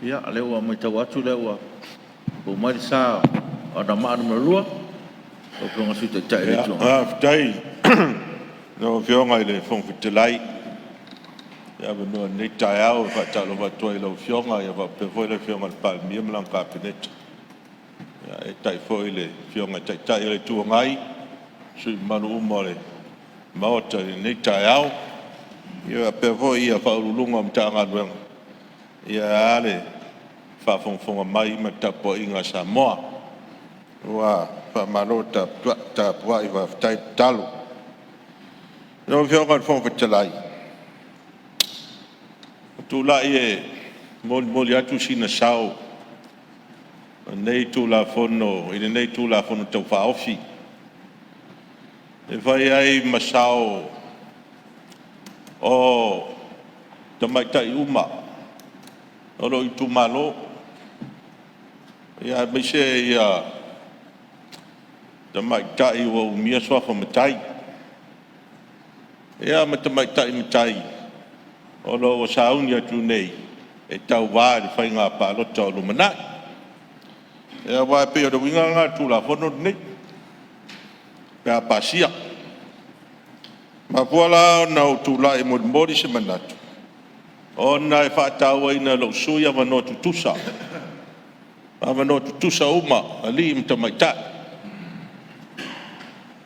Ia, o lea ua matau atu o lea ua fou mai le sa o Anoamaa 2, lau Afioga i le Sui Taitai o le Itu Agai. Faafetai i lau Afioga i le Fofoga Fetalai mo le avanoa i lenei taeao. E faatalofa atu ai i lau Afioga faapea foi le Afioga i le Palemia ma lana Kapeneta, eetai foi le Afioga i le Taitai o le Itu Agai ma sui usufono mamalu uma o le Maota i lenei taeao. E faapea foi Ofisa Sili o Pulega o Matagaluega, ae a le faafogafoga mai ma le tapuaiga a Samoa. Ua faamalo tapuai faafetai tatalo. Lau Afioga i le Fofoga Fetalai, ua ou tulai e molimoli atu sina sao o lenei usugafono i lenei Tulafono Tau Faaofi, e fai ai ma sao o tamaitai uma o lou itumalo, aemaise tamaitai ua umia suafa matai, ma tamaitai matai o lo o ua sauni atu nei e tauva i le faiga palota o lumanai. Aua e pei o le uiga lena o le Tulafono lenei pe a pasia. E mafua la ona ou tulai e molimoli se manatu, ona e faatauaina e lou sui usufono avanoa tutusa, avanoa tutusa uma alii ma tamaitai.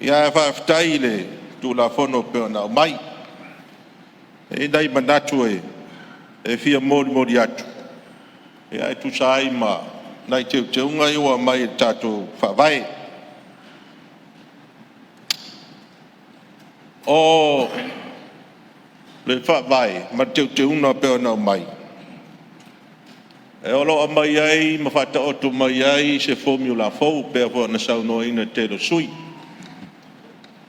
Ae faafetai i le Tulafono e pei ona aumai. E i ai nai manatu e fia molimoli atu e tusa ai ma nai teuteuga ia ua aumai i le tatou Faavae. O le Faavae ma le Teuteuga e pei ona aumai, o lo o aumai ai ma faataoto mai ai se formula fou e pei foi ona saunoaina e le tele o sui usufono.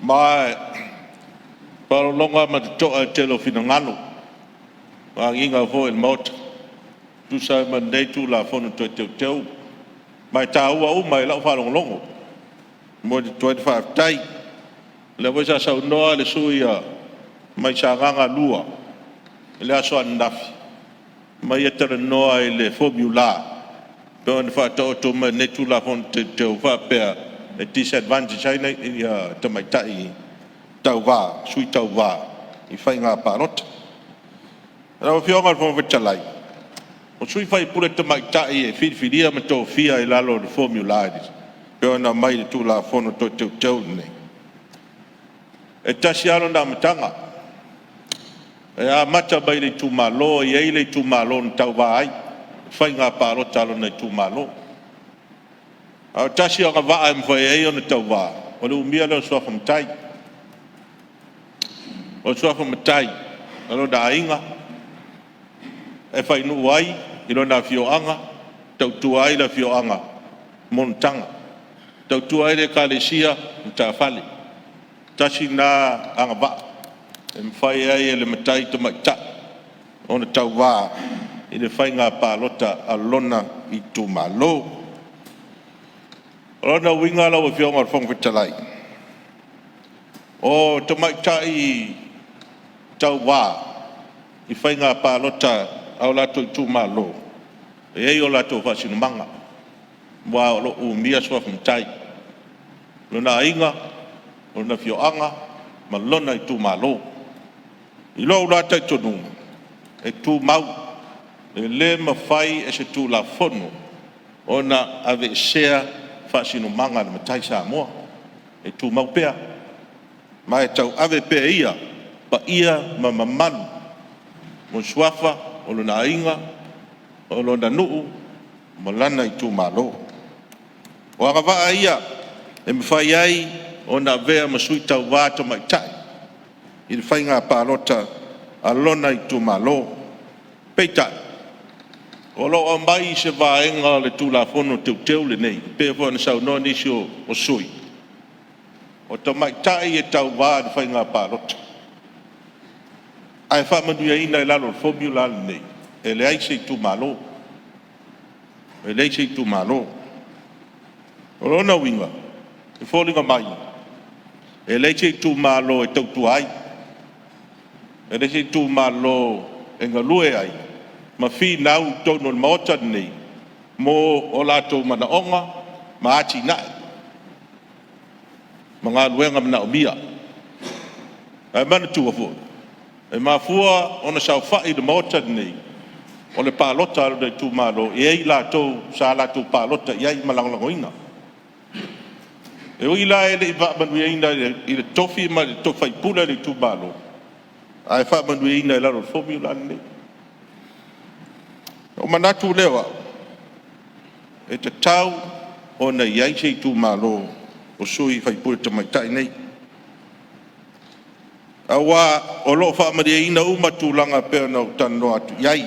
Ma e faalogologo lava ma le totoa i le tele o finagalo ua agiga foi i le Maota e tusa ai ma lenei Tulafono Toe Teuteu, ma e taua uma i lau faalogologo. E momoli atu ai le faafetai. O lea foi sa saunoa le sui usufono mai Sagaga 2 i le aso ananafi ma ia talanoa i le formula e pei ona faataoto mai i lenei Tulafono Teuteu e faapea e disadvantage ai tamaitai tauva, sui tauva i faiga palota. Lau Afioga i le Fofoga Fetalai, o sui usufono tamaitai e filifilia ma tofia i lalo o le formula e pei ona aumai i le Tulafono Toe Teuteu lenei, e tasi lava lona amataga, e amata mai le itumalo, e i ai le itumalo na tauva ai, faiga palota a lona itumalo. A o le tasi agavaa e mafai ai ona tauva, o le umia lea o suafa matai. O le suafa matai o lona aiga, e fainuu ai i lona afioaga, tautua ai le afioaga, monotaga, tautua ai le Ekalesia, matafale. Tasi lena agavaa e mafai ai e le matai tamaitai ona tauva i le faiga palota a lona itumalo. O lona uiga lau Afioga i le Fofoga Fetalai, o tamaitai tauva i faiga palota a o latou itumalo, e i ai o latou faasinomaga, aua o lo o umia suafa matai, lona aiga, lona afioaga ma lona itumalo. I lou la talitonuga, e tumau, e le mafai e se Tulafono ona aveesea faasinomaga a le matai Samoa, e tumau pea, ma e tauave pea e ia paia ma mamalu o suafa o lona aiga, o lona nuu ma lana itumalo. O agavaa ia e mafai ai ona avea ma sui tauva tamaitai i le faiga palota a lona itumalo. Peitai, o lo o aumai i se vaega o le Tulafono Teuteu lenei e pei foi ona saunoa nisi o sui usufono, o tamaitai e tauva i le faiga palota ae faamanuiaina i lalo o le formula lenei, e leai se itumalo, e leai se itumalo. O lona uiga, e foliga mai e leai se itumalo e tautua ai, e leai se itumalo e galue ai ma finau i totonu o le Maota lenei mo o latou manaoga ma atinae ma galuega manaomia. Ae manatua foi, e mafua ona saofai i le Maota lenei, o le palota a lona itumalo, e i ai i latou sa latou palota i ai ma lagolagoina. E ui la e le i faamanuiaina i le tofi ma le tofi faipule a le itumalo, ae faamanuiaina i lalo o le formula lenei. Ona ou manatu lea o au, e tatau ona i ai se itumalo o sui usufono tamaitai nei, aua o lo o faamalieina uma tulaga e pei ona ou talanoa atu i ai.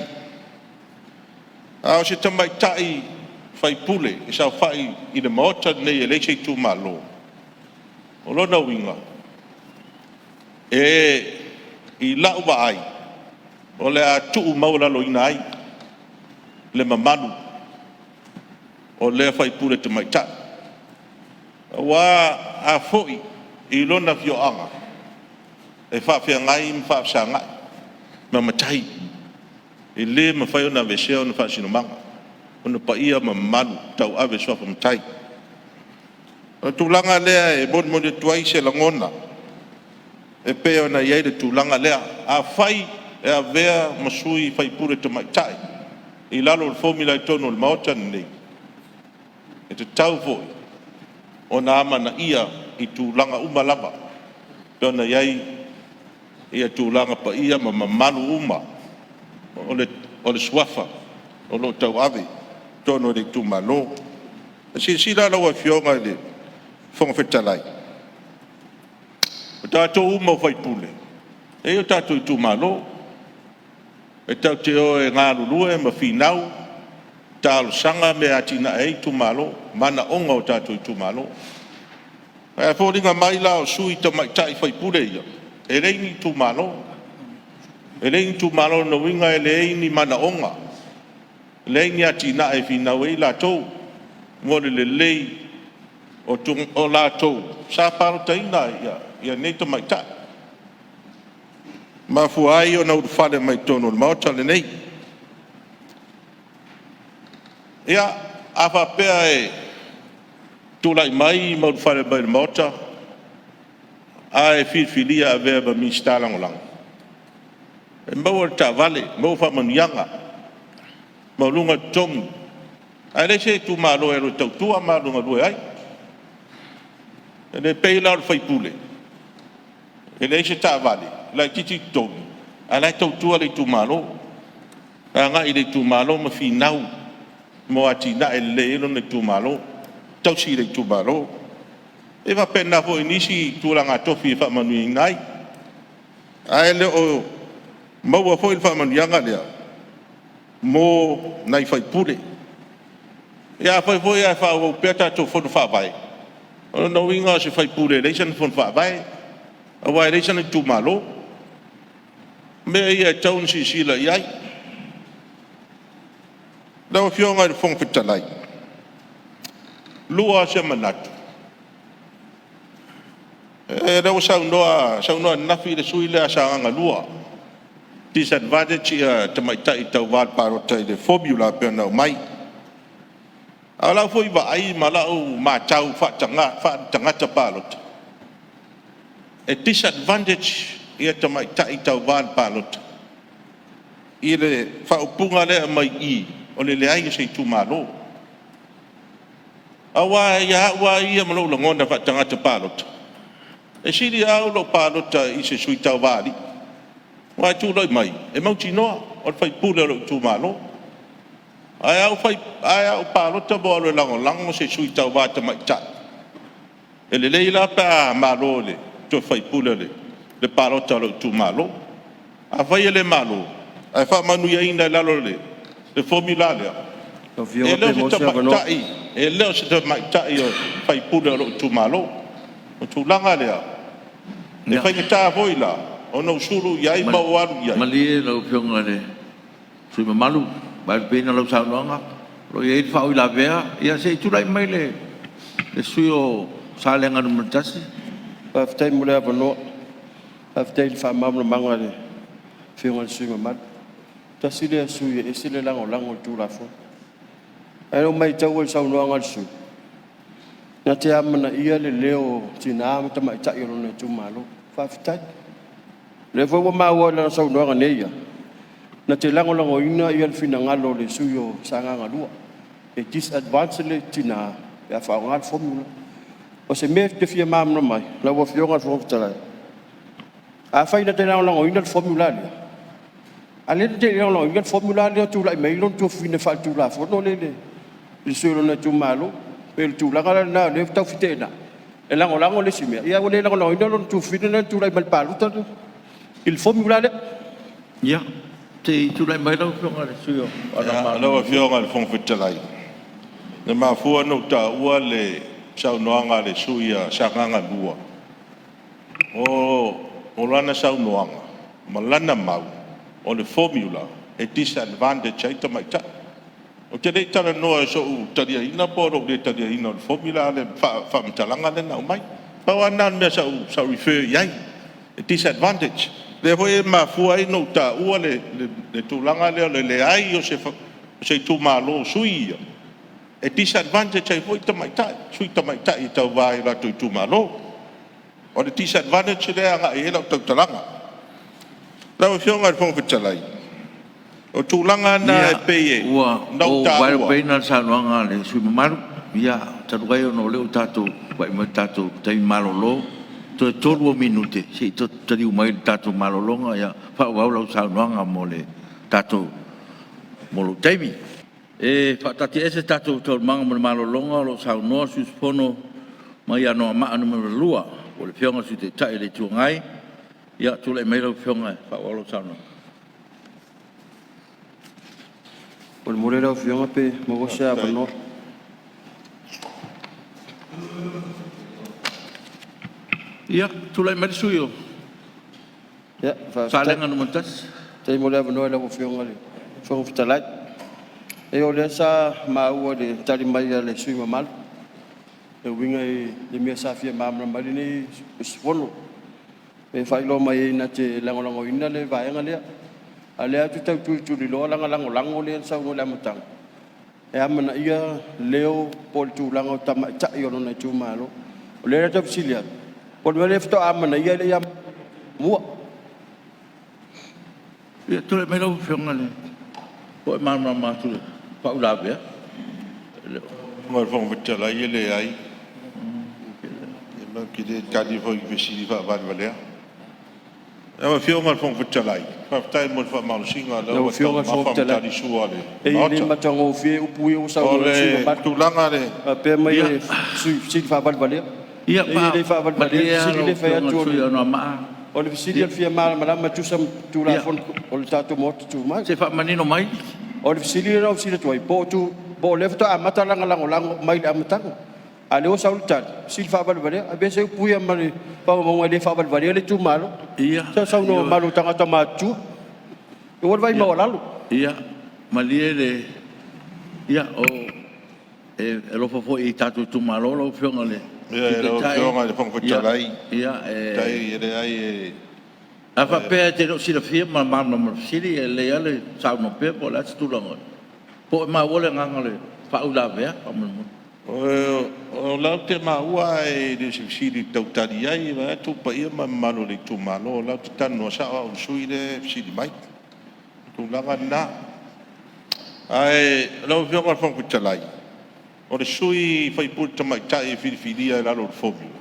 A o se tamaitai sui usufono e saofai i le Maota lenei e leai se itumalo, o lona uiga, i lau vaai, o le a tuumaualaloina ai le mamalu o lea sui usufono tamaitai. Aua a foi i lona afioaga, e faafeagai ma faafesagai ma matai. E le mafai ona aveesea ona faasinomaga, ona paia ma mamalu tauave i suafa matai. O le tulaga lea e molimoli atu ai se lagona e pei ona i ai le tulaga lea. Afai e avea ma sui usufono tamaitai i lalo o le formula i totonu o le Maota lenei, e tatau foi ona amanaia i tulaga uma lava e pei ona i ai tulaga paia ma mamalu uma o le suafa o lo o tauave i totonu o le itumalo. Silasila lau Afioga i le Fofoga Fetalai, o tatou uma o sui usufono, e i ai o tatou itumalo e tatou te o e galulue ma finau, talosaga mea e atiae ai itumalo, manaoga o tatou itumalo. Ae foliga mai la o sui tamaitai faipule ia, e leai ni itumalo. E leai ni itumalo, o lona uiga e leai ni manaoga, leai ni atinae e finau ai latou mo le lelei o latou sa palotaina nei tamaitai. E mafua ai ona ulufale mai totonu o le Maota lenei. Ia, a faapea e tulai mai ma ulufale mai i le Maota ae filifilia e avea ma Minisita Lagolago, e maua le taavale, maua faamanuiaga, maualuga le totogi, ae leai se itumalo e alu e tautua ma alu e galue ai. E le pei la o le sui usufono e leai se taavale, laitiiti le totogi, a o la e tautua le itumalo, agai i le itumalo ma finau mo atinae e lelei ai lona itumalo, tausi le itumalo. E faapena foi i nisi tulaga tofi e faamanuiaina ai, ae le o maua foi le faamanuiaga lea mo nai sui usufono. Ia afai foi ae faaauau pea tatou Fono Faavae, o lona uiga o se sui usufono e leai sana Fono Faavae, aua e leai sana itumalo. O mea ia e tatau ona silasila i ai. Lau Afioga i le Fofoga Fetalai, lua se manatu, o lea ua saunoa ananafi le sui usufono lea a Sagaga 2, disadvantage tamaitai tauva i le palota i le formula e pei ona aumai. A o lau foi vaai ma lau matau faale-tagata palota, e disadvantage tamaitai tauva i le palota i le faaupuga lea e aumai i i, o le leai o se itumalo. Aua ia au lava ia ma lou lagona faa-tagata palota, e sili au lou palota i se sui tauva a alii, aua e tulai mai e mautinoa o le faipule o lou itumalo. Ae a ou palota ma ou alu e lagolago se sui tauva tamaitai, e lelei la pe a malo i le tofi faipule o le palota a lou itumalo. Afai e le malo ae faamanuiaina i lalo o le formula lea, Lau Afioga pe maua se avanoa. e le o se tamaitai faipule o lou itumalo. O le tulaga lea, e faigata foi la ona ou sulu i ai ma ou alu i ai. Malie lau Afioga i le sui usufono mamalu, vaelupeina lau saunoaga o lo o i ai le faauilavea. Ia se i tulai mai le sui usufono mo Salega 1. Faafetai mo le avanoa. Faafetai i le faamalamalamaga a le Afioga i le sui usufono mamalu. Tasi lea sui usufono e ese le lagolago i le Tulafono. Ae na ou maitaua i le saunoaga a le sui usufono, na te amanaia le leo o tina ma tamaitai o lona itumalo. Faafetai. O lea foi ua maua i lana saunoaga nei lava, na te lagolagoina le finagalo o le sui usufono o Sagaga 2, e disadvantage le tina pe a faaaoga le formula. O se mea ou te fia malamalama ai lau Afioga i le Fofoga Fetalai, afai na te lagolagoina le formula lea, a o lea na te le i lagolagoina le formula lea na tulai mai ai lona tuafafine faaletulafono lea i le sui o lona itumalo. E pei o le tulaga la lena o lea e tau feteenai, e lagolago le isi mea, ae ua le lagolagoina lona tuafafine lea na tulai mai i le palota i le formula lea. Ia, se i tulai mai lau Afioga i le sui usufono mo Anoamaa Lau 2. Afioga i le Fofoga Fetalai, na mafua ona ou taua le saunoaga a le sui usufono o Sagaga 2, o lana saunoaga ma lana mau, o le formula e disadvantage ai tamaitai. Ou te le i talanoa i sou taliaina po o lou le taliaina o le formula a o le faamatalaga lea na aumai. Pau lava lena o le mea sa ou refer i ai, e disadvantage. Lea foi e mafua ai ona ou taua le tulaga lea o le leai o se itumalo o sui ia, e disadvantage ai foi tamaitai, sui tamaitai e tauva i o latou itumalo. O le disadvantage lea e agai i ai lau tautalaga. Lau Afioga i le Fofoga Fetalai, o tulaga na e pei Ua na ou ou taua. vaelupeina le saunoaga a le sui usufono mamalu. Ia, talu ai ona o lea ua tatou pai mai i le tatou taimi malolo, toe 3 ou minute se i toe taliu mai i le tatou malologa faaauau lau saunoaga mo lou taimi. E faataatiaese tatou taualumaga mo le malologa o lo o saunoa le sui usufono mai Anoamaa 2, po o le Afioga i le Sui Taitai o le Itu Agai. Ia, tulai mai lau Afioga e faaauau lau saunoaga. Faamolemole lau Afioga pe maua se avanoa. Ia, tulai mai le sui usufono mo Salega 1. Faafetai mo le avanoa i lau Afioga i le Fofoga Fetalai. E leai o lea sa maua i le tali mai a le sui usufono mamalu e uiga i le mea sa fia malamalama ai lenei sui usufono, e faailoa mai ai na te lagolagoina le vaega lea. A o lea ou te tau tulituliloa lana lagolago lea na saunoa i le amataga e amanaia leo po o le tulaga o tamaitai o lona itumalo. O lea la ou te tau fesili atu, po o le mea lea faatoa amanaia ae le i amanaia muamua. Ia, tulai mai lau Afioga po o e malamalama atu i le faauilavea. Lau Afioga i le Fofoga Fetalai e leai. Ma ou te le tali foi i ni fesili faavalevalea. Lau Afioga i le Fofoga Fetalai, faafetai mo le faamalosiga o lea Lau ua Afioga i le taumafa Fofoga ma Fetalai, tali sua a le e leai e le Maota. matagofie upu ia ua O saunoa ai le sui le usufono mamalu, tulaga lea faapea mai e fesili faavalevalea. Ia, Leai e le faavalevalea le malie lava fesili lau lea e fai Afioga i le atu, sui usufono mo Anoamaa. o le fesili e fia malamalama e tusa ma Tulafono o le tatou Maota Tumau. Se i faamanino mai. O le fesili lea na ou fesili atu ai, po o lea faatoa amata lana lagolago mai le amataga, a o lea ua sau le tali, fesili faavalevalea. Aveese upu ia mai faamaumauga e le faavalevalea le itumalo. Se saunoa mamalu a tagata matutua, aua le vaai maualalo. Ia, malie le… E alofa foi i tatou itumalo lau Afioga i le Sui Lau Taitai. Afioga i le Fofoga Fetalai, faafetai e leai e… A faapea e te le o silafia ma malamalama i le fesili, e lelei lava le saunoa pea po o le a se tulaga, po o e maua le agaga o le faauilavea faamolemole? O la ou te maua ae le o se fesili e tau tali ai, vaeatu le paia ma le mamalu o le itumalo, o la ou te talanoa sao au i le sui usufono lea e fesili mai. O le tulaga lena. Ae lau Afioga i le Fofoga Fetalai, o le sui usufono tamaitai e filifilia i lalo o le formula,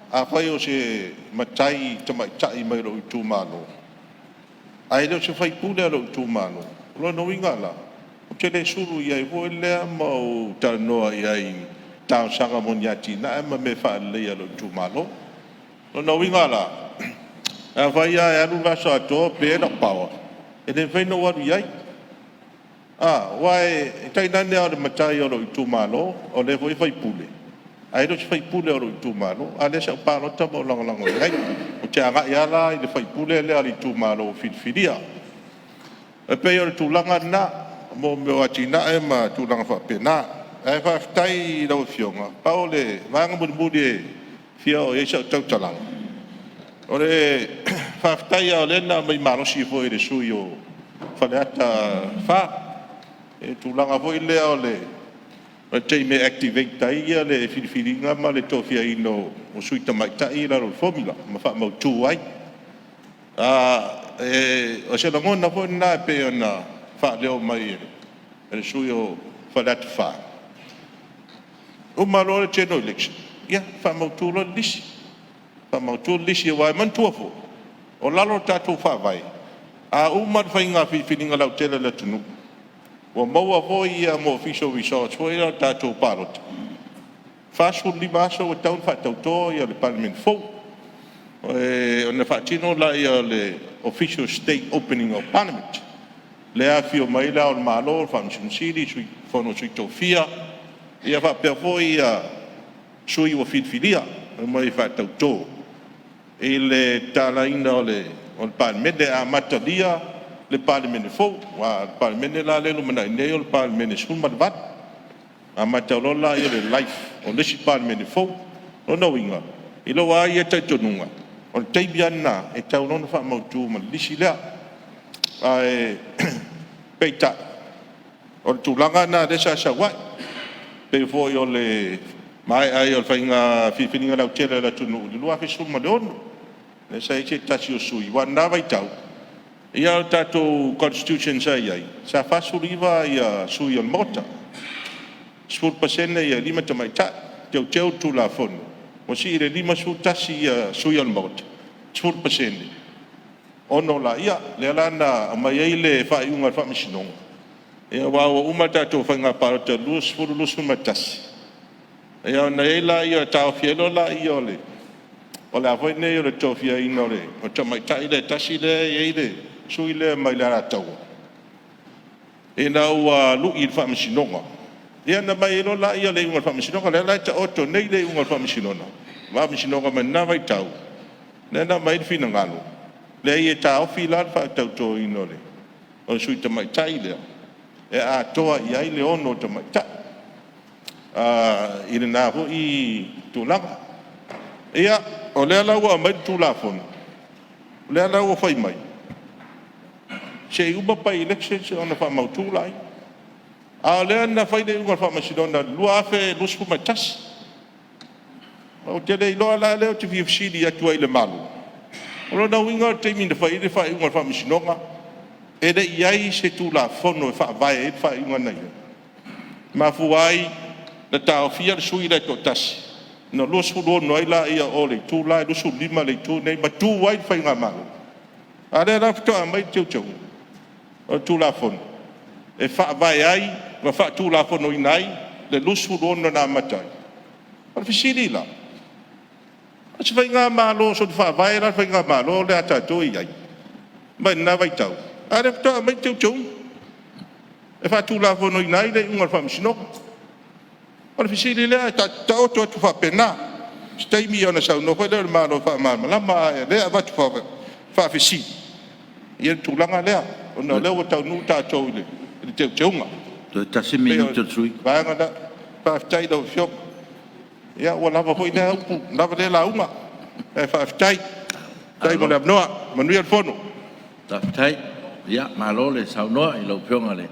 afai o se matai tamaitai mai lou itumalo ae le o se sui usufono a lou itumalo, o lona uiga la, ou te le sulu i ai foi lea ma ou talanoa i ai e talosaga mo ni atinae ma mea e faaleleia i lou itumalo. O lona uiga la, afai lava e alu le vaiaso atoa o pe lau power, e le mafai ona ou alu i ai, aua e tainane lava o le matai o lou itumalo o lea foi e faipule, ae le o se sui usufono o lou itumalo, a o lea sa ou palota ma ou lagolago i ai. Ou te agai lava la i le sui usufono lea a le itumalo ua filifilia. E pei o le tulaga lena mo mea o atinae ma tulaga faapena. Ae faafetai i lau Afioga. Pau o le vaega mulimuli e fia oo i ai sau tautalaga, o le faafetai lava o lea na aumai malosi foi e le sui usufono Faleata 4 i le tulaga foi lea o le taimi e activate ai le filifiliga ma le tofiaina o Sui Tamaitai i lalo o le formula ma faamautu ai. O se lagona foi lena e pei ona faaleo mai e le sui usufono o Faleata 4, uma loa le General Election, ia faamautu loa le lisi, faamautu le lisi. Aua manatua foi, o lalo o le tatou Faavae, a uma le faiga filifiliga lautele a le atunuu ua maua foi ma official results foi ia o le tatou palota, 45 aso ua tatau ona faatauto le Palemene fou, ona faatino lea o le official state opening of Parliament, lea e afifio mai ai Le Ao o le Malo, le Faamasino Sili, Sui o le Fono a Sui Tofia, ia faapea foi sui ua filifilia e omai e faatauto i le tatalaina o le Palemene, e amatalia le Palemene fou. Aua o le Palemene la lea e lumanai nei o le Palemene 18, amata loa lea o le life o le isi Palemene fou. O lona uiga i lou lava ia talitonuga, o le taimi lava lena e tatau loa ona faamautu ma le lisi lea. Ae peitai, o le tulaga lena lea sa sau ai, pei foi o le maea ai o le faiga filifiliga lautele a le atunuu i le 2016, lea sa i ai se tasi o sui usufono. Aua o lena vaitau, o le tatou Constitution sa i ai, sa 49 sui o le Maota, 10% e 5 tamaitai. Teuteu le Tulafono ua sii i le 51 sui o le Maota, 10%, 6 laia. Lea la na aumai ai le faaiuga a le Faamasinoga, aua ua uma le tatou faiga palota i le 2021, ia ona i ai lea, taofi ai loa lea o le a foi lenei o le tofiaina o le tamaitai lea e tasi lea e i ai le sui lea mai le Alataua, ina ua lui i le Faamasinoga, ia ona aumai ai loa lea o le iuga a le Faamasinoga. O lea la e taoto nei le iuga a le Faamasinoga mai lena vaitau, lea na aumai ai le finagalo, leai e taofi la le faatautoina o le Sui Tamaitai lea e atoa i ai le 6 tamaitai i lena foi tulaga. Ia, o lea la ua aumai le Tulafono, o lea la ua fai mai se i uma bi-elections ona faamautu lea. A o lea na fai le iuga a le Faamasinoga i le 2021. Ou te le iloa la lea ou te fia fesili atu ai i le Malo, o lona uiga o le taimi na fai ai le faaiuga a le Faamasinoga e le i i ai se Tulafono e faavae ai le faaiuga na i ai? Na mafua ai ona taofia le sui lea e toatasi ona 26 ai lea o le itu la, 25 le itu lenei ma tu ai le faigamalo. A o lea la faatoa aumai le teuteuga o le Tulafono e faavae ai ma faatulafonoina ai le 26 na amata ai. O le fesili la; o se faigamalo soona faavae la le faigamalo lea a tatou e i ai mai lena vaitau, a o lea faatoa aumai le teuteuga e faatulafonoina ai le iuga a le Faamasinoga. O le fesili lea e taoto atu faapena, o se taimi ona saunoa foi lea o le Malo e faamalamalama, a o lea e avatu faafesili le tulaga lea ona o lea ua taunuu tatou i le teuteuga. Toe tasi le E pei o minute o le sui le vaega lea. Faafetai i lau Afioga. Ia ua lava foi lea upu, lava lea lauga, ae faafetai. Faafetai mo le avanoa. Manuia le fono. Faafetai. Ia, malo le saunoa i lau Afioga i le